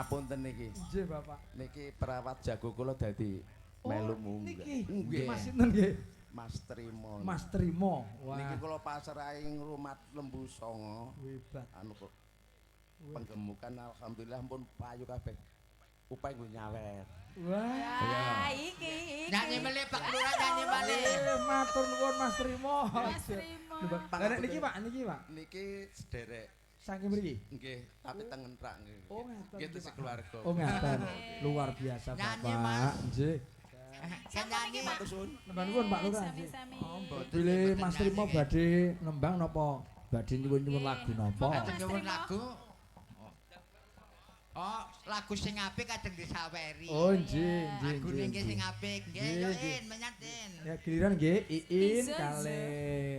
Ngapunten niki. Nggih, Bapak. Niki perawat jago kula dadi melu munggah. Niki. Nggih. Mas sinten nggih? Mas Trimo. Mas Trimo. Wah. Niki kula pasrahi ngrumat lembu songo. Hebat. Anu kok penggemukan alhamdulillah pun payu kabeh. Upah nggo nyawer. Wah. Wah, iki iki. Nyanyi melih Pak Lurah, nyanyi melih. Matur nuwun Mas Trimo. Mas Trimo. Lah nek niki Pak, niki Pak. Niki sederek. Saking mriki. Nggih, tapi tengen rak nggih. Oh, ngaten. Nggih Nggih, Pak. Sekeluarga. Oh, ngaten. Luar biasa, Nyanyi, Bapak. Mas. Nggih. Saya nyanyi. Matur suwun. Nembang nuwun Pak Lurah. Nggih. Sami-sami. Oh, mboten. Bilih Mboten Mas Trimo nyanyi, nggih. Badhe nembang napa badhe nyuwun-nyuwun lagu napa? Mas Kadang nyuwun Trimo. lagu. Oh, lagu sing apik kadang disaweri. Oh, nggih, nggih. Lagune nggih, nggih sing nggih. apik. Nggih, Nggih, yo nggih. In, menyatin. Ya giliran nggih Iin Izo, izo. kalih